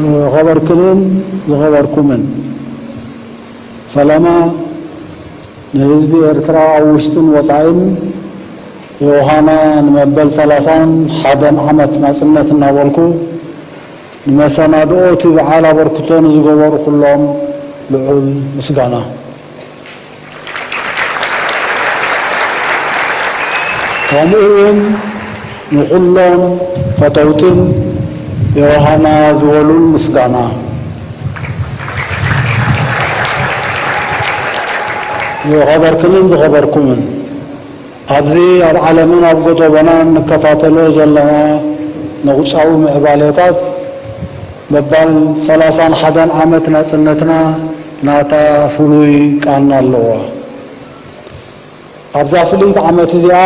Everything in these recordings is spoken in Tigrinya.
ዝኸበርክንን ዝኸበርኩምን፣ ፈለማ ንህዝቢ ኤርትራ ኣብ ውሽጥን ወጻኢን ዮሃና ንመበል ሰላሳን ሓደን ዓመት ናጽነት እናበልኩ፣ ንመሰናድኦ እቲ በዓል ኣበርክቶ ንዝገበሩ ኩሎም ልዑል ምስጋና። ከምኡ እውን ንኹሎም ፈተውትን ዮሃና ዝበሉን ምስጋና። ዝኸበርክንን ዝኸበርኩምን፣ ኣብዚ ኣብ ዓለምን ኣብ ጎደቦናን ንከታተሎ ዘለና ነቑጻዊ ምዕባሌታት፣ መባል ሰላሳን ሓደን ዓመት ናጽነትና ናታ ፍሉይ ቃና ኣለዋ። ኣብዛ ፍልይቲ ዓመት እዚኣ፣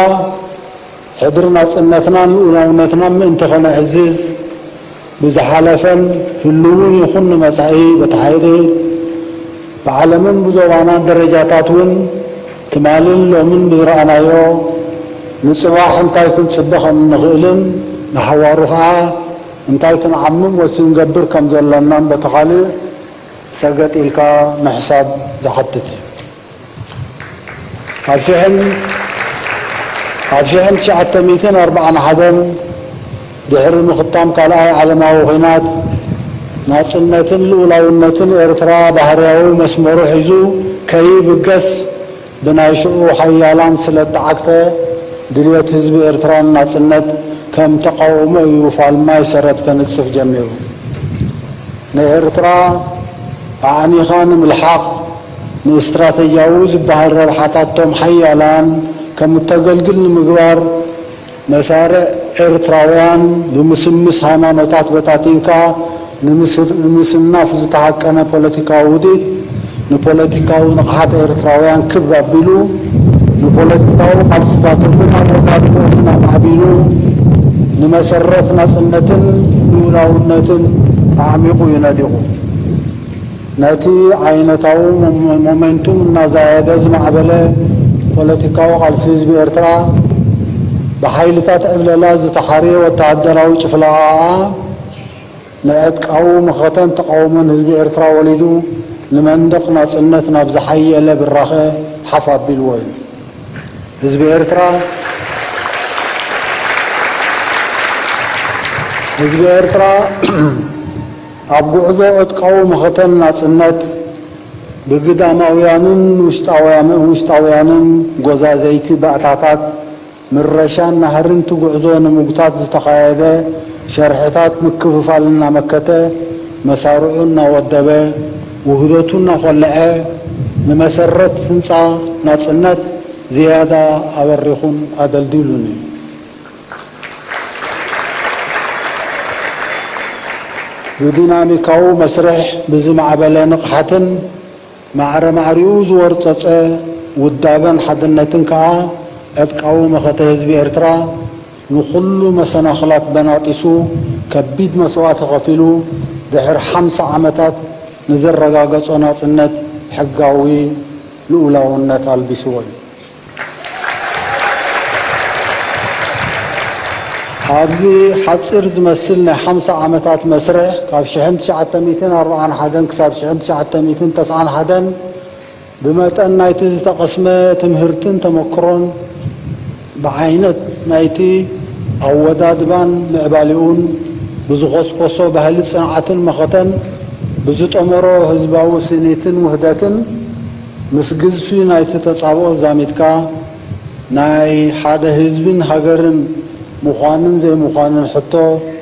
ሕድሪ ናጽነትናን ልኡላውነትናን ምእንቲ ኸነዕዝዝ፣ ብዝሓለፈን ህልውን ይኹን ንመጻኢ በቲ ሓይሊ ብዓለምን ብዞባናን ደረጃታት እውን ትማልን ሎምን ብዝረኣናዮ፣ ንጽባሕ እንታይ ክንጽበ ከም እንኽእልን ንሓዋሩ ኸኣ እንታይ ክንዓምም ወይ ክንገብር ከም ዘሎናን በቲ ኻልእ ሰገጥ ኢልካ ምሕሳብ ዝሓትት እዩ። ኣብ ሽሕን፣ ኣብ ሽሕን ትሽዓተ ሚእትን ኣርባዓን ሓደን ድሕሪ ምኽታም ካልኣይ ዓለማዊ ኲናት፣ ናጽነትን ልኡላውነትን ኤርትራ ባህርያዊ መስመሩ ሒዙ ከይብገስ፣ ብናይ ሽዑ ሓያላን ስለ እተዓግተ፣ ድልየት ህዝቢ ኤርትራ ንናጽነት ከም ተቓውሞ እዩ ፋልማይ ሰረት ከንጽፍ ጀሚሩ። ንኤርትራ ኣዕሚኻ ንምልሓቕ፣ ንእስትራተጂያዊ ዝበሃል ረብሓታቶም ሓያላን ከም እተገልግል ንምግባር፣ መሳርዕ ኤርትራውያን ብምስምስ ሃይማኖታት በታቲንካ፣ ንምስ-፣ ንምስናፍ ዝተሃቀነ ፖለቲካዊ ውዲት፣ ንፖለቲካዊ ንቕሓት ኤርትራውያን ክብ ኣቢሉ፣ ንፖለቲካዊ ቃልስታቶምን ኣወዳድቦኦምን ኣማዕቢሉ፣ ንመሰረት ናጽነትን ልኡላውነትን ኣዕሚቑ እዩ ነዲቑ። ነቲ ዓይነታዊ ሞመ-፣ ሞመንቱም እናዛየደ ዝማዕበለ ፖለቲካዊ ቃልሲ ህዝቢ ኤርትራ፣ ብሓይልታት ዕብለላ ዝተሓርየ ወተሃደራዊ ጭፍለቓ ኸኣ፣ ንዕጥቃዊ መኸተን ተቓውሞን ህዝቢ ኤርትራ ወሊዱ፣ ንመንደቕ ናጽነት ናብ ዝሓየለ ብራኸ ሓፍ ኣቢልዎ እዩ። ህዝቢ ኤርትራ፣ ህዝቢ ኤርትራ ኣብ ጉዕዞ ዕጥቃዊ መኸተን ናጽነት፣ ብግዳማውያንን ውሽጣውያን-፣ ውሽጣውያንን ጎዛዘይቲ ባእታታት ምረሻን ናህርን እቲ ጉዕዞ ንምጉታት ዝተኻየደ ሸርሕታት ምክፍፋል እናመከተ፣ መሳርዑ እናወደበ፣ ውህደቱ እናኾልዐ፣ ንመሰረት ህንጻ ናጽነት ዝያዳ ኣበሪኹን ኣደልዲሉን እዩ። ብዲናሚካዊ መስርሕ ብዝማዕበለ ንቕሓትን ማዕረ ማዕሪኡ ዝወርጸጸ ውዳበን ሓድነትን ከኣ፣ ዕጥቃዊ መኸተ ህዝቢ ኤርትራ ንኹሉ መሰናኽላት በናጢሱ፣ ከቢድ መስዋእቲ ከፊሉ፣ ድሕሪ ሓምሳ ዓመታት ንዘረጋገጾ ናጽነት ሕጋዊ ልኡላውነት ኣልቢስዎ እዩ። ኣብዚ ሓጺር ዝመስል ናይ ሓምሳ ዓመታት መስርሕ፣ ካብ ሽሕን ትሽዓተ ሚእትን ኣርባዓን ሓደን ክሳብ ሽሕን ትሽዓተ ሚእትን ተስዓን ሓደን፣ ብመጠን ናይቲ ዝተቐስመ ትምህርትን ተመክሮን፣ ብዓይነት ናይቲ ኣወዳድባን ምዕባሌኡን፣ ብዝኾስኮሶ ባህሊ ጽንዓትን መኸተን፣ ብዝጠመሮ ህዝባዊ ስኒትን ውህደትን፣ ምስ ግዝፊ ናይቲ ተጻብኦ ዛሚድካ፣ ናይ ሓደ ህዝብን ሃገርን ምዃንን ዘይምዃንን ሕቶ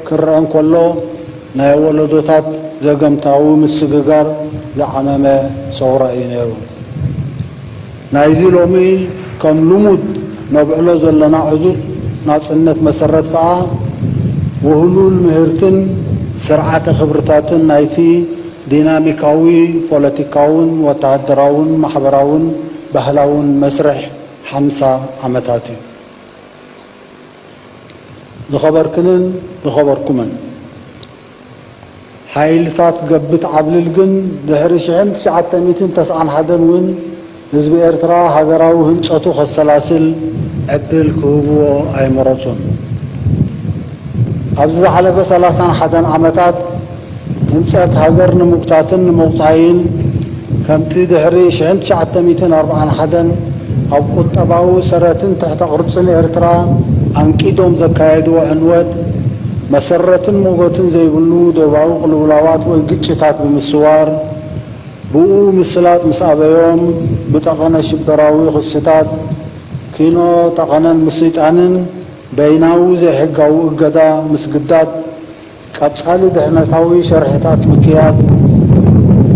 ክረአ እንከሎ፣ ናይ ወለዶታት ዘገምታዊ ምስግጋር ዝዓመመ ሰውራ እዩ ነይሩ። ናይዚ ሎሚ ከም ልሙድ ነብዕሎ ዘለና ዕዙዝ ናጽነት መሰረት ከኣ፣ ውህሉል ምህርትን ስርዓተ ክብርታትን ናይቲ ዲናሚካዊ ፖለቲካውን ወተሃደራውን ማሕበራውን ባህላውን መስርሕ ሓምሳ ዓመታት እዩ። ዝኸበርክንን ዝኸበርኩምን፣ ሓይልታት ገብት ዓብልል ግን ድሕሪ ሽሕን ትሽዓተ ሚእትን ተስዓን ሓደን እውን ህዝቢ ኤርትራ ሃገራዊ ህንጸቱ ከሰላስል ዕድል ክህብዎ ኣይመረጹን። ኣብዚ ዝሓለፈ ሰላሳን ሓደን ዓመታት ህንጸት ሃገር ንምጉታትን ንምቑጻይን፣ ከምቲ ድሕሪ ሽሕን ትሽዓተ ሚእትን ኣርብዓን ሓደን ኣብ ቁጠባዊ ሰረትን ትሕተ ቅርጽን ኤርትራ ኣንቂዶም ዘካየድዎ ዕንወት፣ መሰረትን ሞገትን ዘይብሉ ዶባዊ ቅልውላዋት ወይ ግጭታት ብምስዋር፣ ብኡ ምስላጥ ምስ ኣበዮም፣ ብጠቐነ ሽበራዊ ክስታት፣ ኪኖ ጠቐነን ምስይጣንን፣ በይናዊ ዘይሕጋዊ እገዳ ምስግዳድ፣ ቀጻሊ ድሕነታዊ ሸርሕታት ምክያድ፣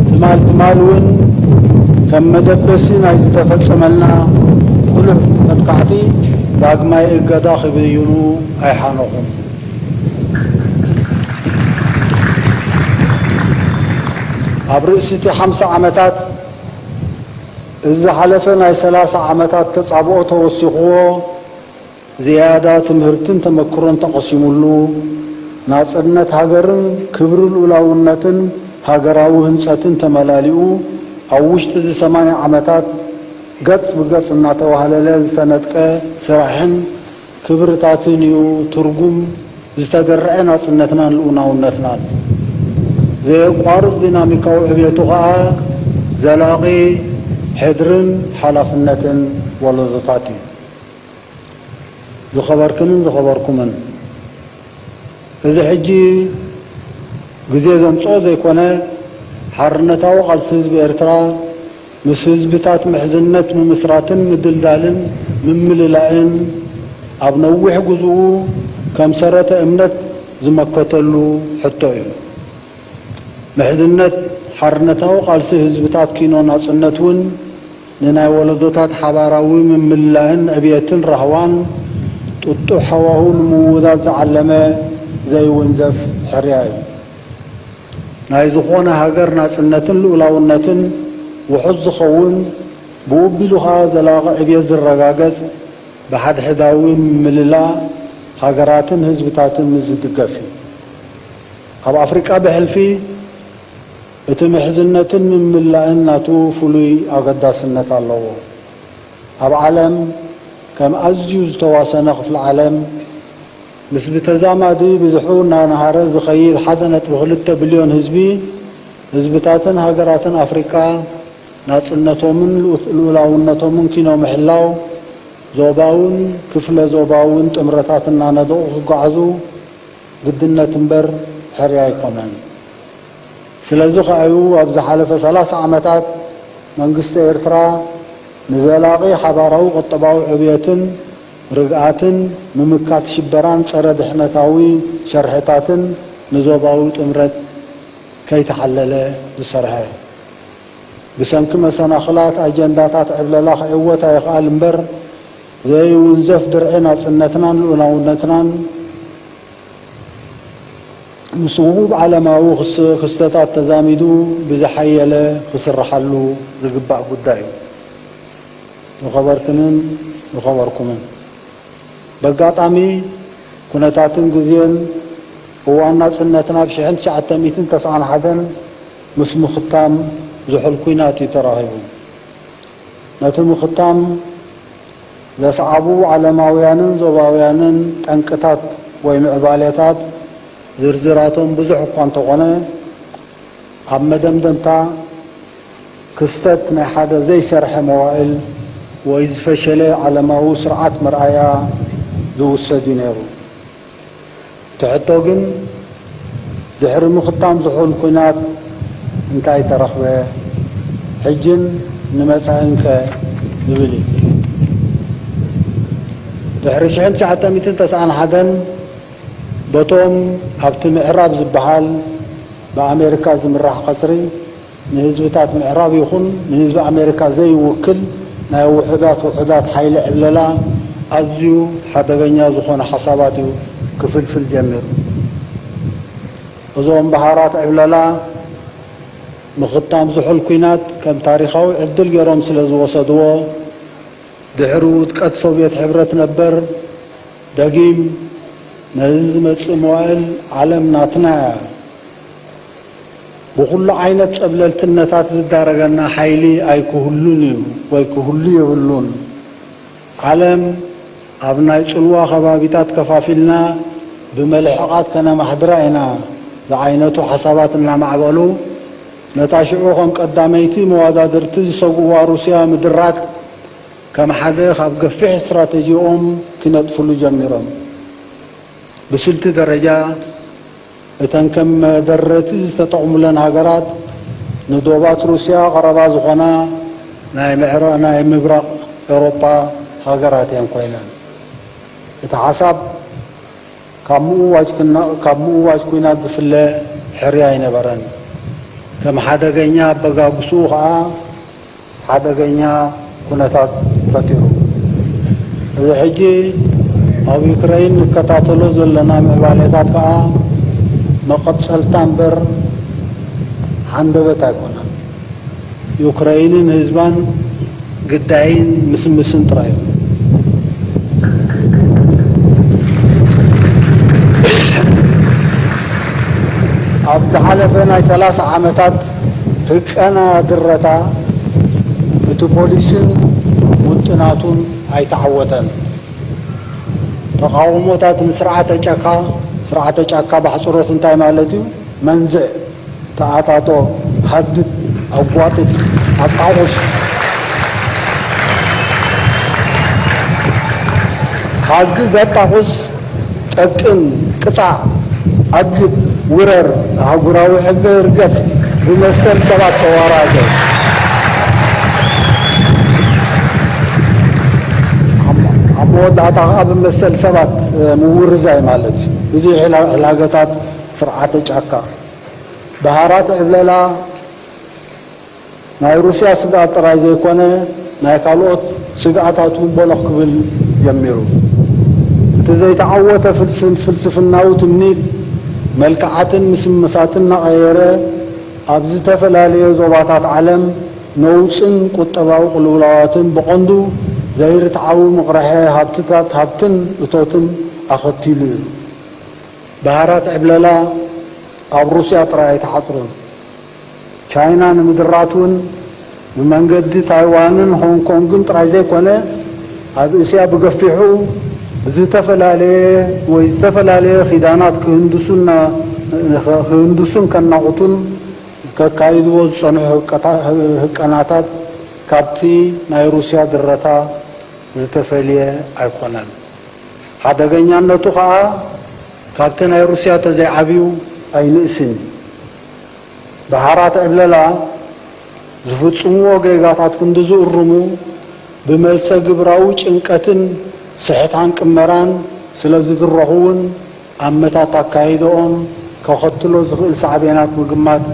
ትማል ትማል እውን ከም መደበሲ ናይ ዝተፈጸመልና ቁሉሕ መጥቃዕቲ ዳግማይ እገዳ ክብይኑ ኣይሓነኹን። ኣብ ርእሲ እቲ ሓምሳ ዓመታት፣ እዚ ዝሓለፈ ናይ ሰላሳ ዓመታት ተጻብኦ ተወሲኽዎ፣ ዝያዳ ትምህርትን ተመክሮን ተቐሲሙሉ፣ ናጽነት ሃገርን ክብሪ ልኡላውነትን ሃገራዊ ህንጸትን ተመላሊኡ፣ ኣብ ውሽጢ እዚ ሰማንያ ዓመታት ገጽ ብገጽ እናተዋህለለ ዝተነጥቀ ስራሕን ክብርታትን እዩ ትርጉም ዝተደርዐ ናጽነትናን ልኡላውነትናን። ዘየቋርጽ ዲናሚካዊ ዕብየቱ ኸኣ ዘላቒ ሕድርን ሓላፍነትን ወለዶታት እዩ። ዝኸበርክንን ዝኸበርኩምን፣ እዚ ሕጂ ግዜ ዘምጽኦ ዘይኮነ፣ ሓርነታዊ ቃልሲ ህዝቢ ኤርትራ ምስ ህዝብታት ምሕዝነት ምምስራትን ምድልዳልን ምምልላእን ኣብ ነዊሕ ጉዝኡ ከም ሰረተ እምነት ዝመከተሉ ሕቶ እዩ። ምሕዝነት ሓርነታዊ ቃልሲ ህዝብታት ኪኖ ናጽነት እውን ንናይ ወለዶታት ሓባራዊ ምምልላእን ዕብየትን ራህዋን ጥጡሕ ሃዋሁ ንምውዳድ ዝዓለመ ዘይውንዘፍ ሕርያ እዩ። ናይ ዝኾነ ሃገር ናጽነትን ልኡላውነትን ውሑስ ዝኸውን፣ ብኡ ኣቢሉ ኸኣ ዘላቒ ዕብየት ዝረጋገጽ፣ ብሓድሕዳዊ ምምልላእ ሃገራትን ህዝብታትን ዝድገፍ እዩ። ኣብ ኣፍሪቃ ብሕልፊ እቲ ምሕዝነትን ምምላእን ናቱ ፍሉይ ኣገዳስነት ኣለዎ። ኣብ ዓለም ከም ኣዝዩ ዝተዋሰነ ክፍሊ ዓለም፣ ምስ ብተዛማዲ ብዝሑ እናነሃረ ዝኸይድ ሓደ ነጥቢ ክልተ ብልዮን ህዝቢ፣ ህዝብታትን ሃገራትን ኣፍሪቃ ናጽነቶምን ልኡ-፣ ልኡላውነቶምን ኪኖ ምሕላው፣ ዞባውን ክፍለ ዞባውን ጥምረታት እናነደቑ ክጓዓዙ ግድነት እምበር ሕርያ ኣይኮነን። ስለዚ ከኣዩ ኣብ ዝሓለፈ ሰላሳ ዓመታት መንግስቲ ኤርትራ ንዘላቒ ሓባራዊ ቁጠባዊ ዕብየትን ርግኣትን፣ ምምካት ሽበራን ጸረ ድሕነታዊ ሸርሕታትን ንዞባዊ ጥምረት ከይተሓለለ ዝሰርሐ። ብሰንኪ መሰናኽላት ኣጀንዳታት ዕብለላ ክዕወት ኣይኽኣል እምበር፣ ዘይውንዘፍ ድርዒ ናጽነትናን ልኡላውነትናን ምስ ውሁብ ዓለማዊ ክስ-፣ ክስተታት ተዛሚዱ ብዝሓየለ ክስርሓሉ ዝግባእ ጉዳይ እዩ። ዝኸበርክንን ዝኸበርኩምን፣ በጋጣሚ ኩነታትን ግዜን እዋን ናጽነትና ብ ሽሕን ትሽዓተ ሚእትን ተስዓን ሓደን ምስ ምኽታም ዝሑል ኲናት እዩ ተራኺቡ። ነቲ ምኽታም ዘስዓቡ ዓለማውያንን ዞባውያንን ጠንቅታት ወይ ምዕባሌታት ዝርዝራቶም ብዙሕ እኳ እንተኾነ፣ ኣብ መደምደምታ ክስተት ናይ ሓደ ዘይሰርሐ መዋእል ወይ ዝፈሸለ ዓለማዊ ስርዓት መርኣያ ዝውሰድ እዩ ነይሩ። እቲ ሕቶ ግን፣ ድሕሪ ምኽታም ዝሑል ኲናት እንታይ ተረኽበ? ሕጅን ንመጻኢንከ? ዝብል እዩ። ድሕሪ ሽሕን ትሽዓተ ሚእትን ተስዓን ሓደን በቶም ኣብቲ ምዕራብ ዝበሃል ብኣሜሪካ ዝምራሕ ቀጽሪ ንህዝብታት ምዕራብ ይኹን ንህዝቢ ኣሜሪካ ዘይውክል ናይ ውሑዳት ውሑዳት ሓይሊ ዕብለላ ኣዝዩ ሓደገኛ ዝኾነ ሓሳባት እዩ ክፍልፍል ጀሚሩ። እዞም በሃራት ዕብለላ ምኽታም ዝሑል ኲናት ከም ታሪኻዊ ዕድል ገይሮም ስለ ዝወሰድዎ፣ ድሕሪ ውድቀት ሶቭየት ሕብረት ነበር፣ ደጊም ነዚ ዝመጽእ መዋእል ዓለም ናትና እያ። ብኹሉ ዓይነት ጸብለልትነታት ዝዳረገና ሓይሊ ኣይክህሉን እዩ ወይ ክህሉ የብሉን። ዓለም ኣብ ናይ ጽልዋ ከባቢታት ከፋፊልና ብመልሕቓት ከነማሕድራ ኢና። ዝዓይነቱ ሓሳባት እናማዕበሉ፣ ነታ ሽዑ ከም ቀዳመይቲ መወዳድርቲ ዝሰግኡዋ ሩስያ ምድራት ከም ሓደ ካብ ገፊሕ ስትራተጂኦም ክነጥፍሉ ጀሚሮም። ብስልቲ ደረጃ፣ እተን ከም መደረቲ ዝተጠቕሙለን ሃገራት፣ ንዶባት ሩስያ ቀረባ ዝኾና ናይ ምዕራ-፣ ናይ ምብራቕ ኤውሮጳ ሃገራት እየን ኮይነን። እቲ ሓሳብ ካብ ምእዋጅ ክና-፣ ካብ ምእዋጅ ኲናት ዝፍለ ሕርያ ኣይነበረን። ከም ሓደገኛ ኣበጋግስኡ ኸኣ ሓደገኛ ኩነታት ፈጢሩ። እዚ ሕጂ ኣብ ዩክረይን ንከታተሎ ዘለና ምዕባሌታት ከኣ መቐጸልታ እምበር ሃንደበት ኣይኮነን። ዩክረይንን ህዝባን ግዳይን ምስምስን ጥራይ እዩ። ኣብ ዝሓለፈ ናይ ሰላሳ ዓመታት ህቀና ድረታ፣ እቲ ፖሊስን ውጥናቱን ኣይተዓወተን። ተቓውሞታት ንስርዓተ ጫካ፣ ስርዓተ ጫካ ብሕጽሮት እንታይ ማለት እዩ? መንዝዕ፣ ተኣጣጦ፣ ሃድድ፣ ኣጓጥጥ፣ ኣጣቑስ። ሃድድ፣ ኣጣቑስ፣ ጠቅም፣ ቅጻዕ፣ ኣግድ፣ ውረር፣ ኣህጉራዊ ሕጊ ርገጽ፣ ብመሰል ሰባት ተዋራዘ። ኣብ፣ ኣብ መወዳእታ ከኣ ብመሰል ሰባት፣ እ፣ ምውርዛይ ማለት እዩ። ብዙሕ ሕላ-፣ ሕላገታት ስርዓተ ጫካ። ብሃራት ዕብለላ ናይ ሩስያ ስግኣት ጥራይ ዘይኮነ፣ ናይ ካልኦት ስግኣታት እውን በሎኽ ክብል ጀሚሩ። እቲ ዘይተዓወተ ፍልስን-፣ ፍልስፍናዊ ትምኒት፣ መልክዓትን ምስምሳትን እናቐየረ፣ ኣብ ዝተፈላለየ ዞባታት ዓለም ነውጽን ቁጠባዊ ቅልውላዋትን፣ ብቐንዱ ዘይርትዓዊ ምቕርሐ ሃብትታት፣ ሃብትን እቶትን ኣኸቲሉ እዩ። ብሃራት ዕብለላ ኣብ ሩስያ ጥራይ ኣይተሓጽሩን። ቻይና ንምድራት እውን ብመንገዲ ታይዋንን ሆንግ ኮንግን ጥራይ ዘይኮነ፣ ኣብ እስያ ብገፊሑ ብዝተፈላለየ ወይ ዝተፈላለየ ኪዳናት ክህንድሱና-፣ ክህንድሱን ከናቑቱን ከካይድዎ ዝጸንሑ ህቀታ-፣ ህቀናታት ካብቲ ናይ ሩስያ ድረታ ዝተፈልየ ኣይኮነን። ሓደገኛነቱ ኸኣ ካብቲ ናይ ሩስያ ተዘይዓብዩ ኣይንእስን እዩ። ብሃራት ዕብለላ ዝፍጽምዎ ጌጋታት ክንዲ ዝእርሙ፣ ብመልሰ ግብራዊ ጭንቀትን ስሕታን ቅመራን ስለ ዝድረኹ እውን፣ ኣመታት ኣካይደኦም ከኸትሎ ዝኽእል ሳዕቤናት ምግማት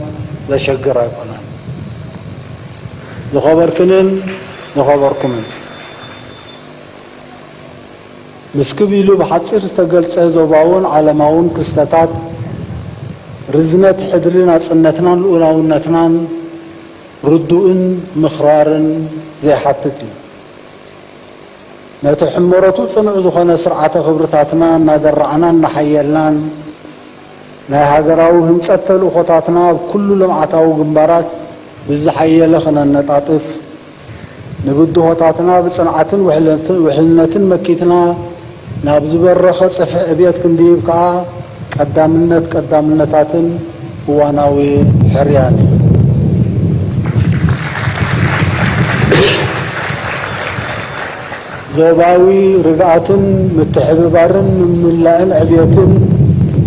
ዘሸግር ኣይኮነን። ዝኸበርክንን ዝኸበርኩምን፣ ምስ ክብ ኢሉ ብሓጺር ዝተገልጸ ዞባውን ዓለማውን ክስተታት፣ ርዝነት ሕድሪ ናጽነትናን ልኡላውነትናን ርዱእን ምኽራርን ዘይሓትት እዩ። ነቲ ሕመረቱ ጽኑዕ ዝኾነ ስርዓተ ክብርታትና እናደራዕናን እናሓየልናን፣ ናይ ሃገራዊ ህንጸት ተልእኾታትና ኣብ ኩሉ ልምዓታዊ ግንባራት ብዝሓየለ ክነነጣጥፍ፣ ንብድሆታትና ብጽንዓትን ውሕልነትን፣ ውሕልነትን መኪትና ናብ ዝበረኸ ጽፍሒ ዕብየት ክንድይብ ከኣ ቀዳምነት ቀዳምነታትን እዋናዊ ሕርያን እዩ። ዞባዊ ርግኣትን ምትሕብባርን ምምላእን ዕብየትን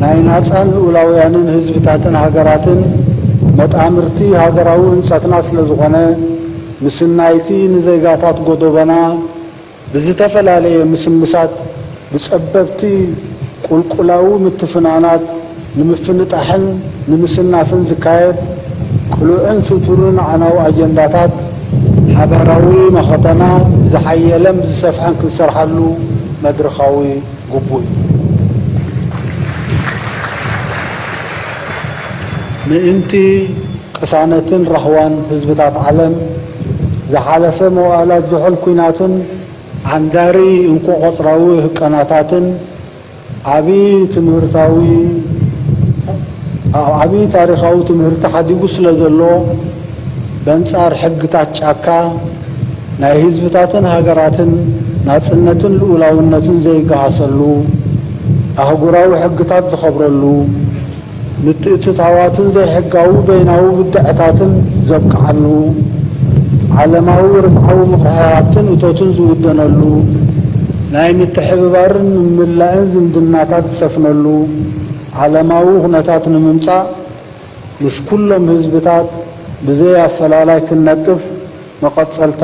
ናይ ናጻን ልኡላውያንን ህዝብታትን ሃገራትን መጣምርቲ ሃገራዊ ህንጸትና ስለ ዝኾነ፣ ምስናይቲ ንዜጋታት ጎዶቦና ብዝተፈላለየ ምስምሳት፣ ብጸበብቲ ቁልቁላዊ ምትፍናናት ንምፍንጣሕን ንምስናፍን ዝካየድ ቅሉዕን ስቱርን ኣዕናዊ ኣጀንዳታት፣ ሓባራዊ መኸተና ብዝሓየለን ብዝሰፍሐን ክንሰርሓሉ መድረኻዊ ግቡእ እዩ። ምእንቲ ቅሳነትን ራህዋን ህዝብታት ዓለም፣ ዝሓለፈ መዋእላት ዝሑል ኲናትን ዓንዳሪ እንኮ ቆጽራዊ ህቀናታትን ዓቢ ትምህርታዊ፣ ዓቢ ታሪኻዊ ትምህርቲ ሓዲጉ ስለ ዘሎ፣ በንጻር ሕግታት ጫካ ናይ ህዝብታትን ሃገራትን ናጽነትን ልኡላውነትን ዘይገሃሰሉ፣ ኣህጉራዊ ሕግታት ዝኸብረሉ፣ ምትእትታዋትን ዘይሕጋዊ በይናዊ ብድዐታትን ዘብቅዓሉ፣ ዓለማዊ ርትዓዊ ምኽርሓያትን እቶትን ዝውደነሉ፣ ናይ ምትሕብባርን ምምላእን ዝምድናታት ዝሰፍነሉ ዓለማዊ ኩነታት ንምምጻእ፣ ምስ ኩሎም ህዝብታት ብዘይ ኣፈላላይ ክንነጥፍ መቐጸልታ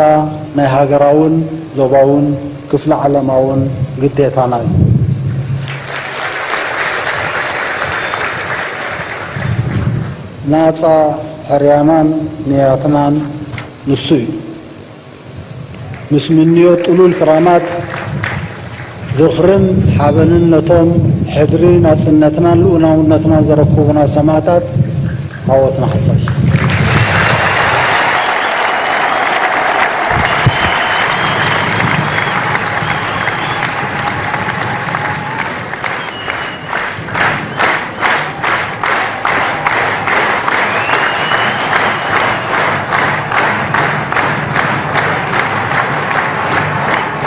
ናይ ሃገራውን ዞባውን ክፍለ ዓለማውን ግዴታና እዩ። ናጻ ሕርያናን ንያትናን ንሱ እዩ። ምስ ምንዮት ጥሉል ክራማት ዝኽርን ሓበንን ነቶም ሕድሪ ናጽነትናን ልኡላውነትናን ዘረከቡና ሰማእታት ዓወትና ሓፋሽ።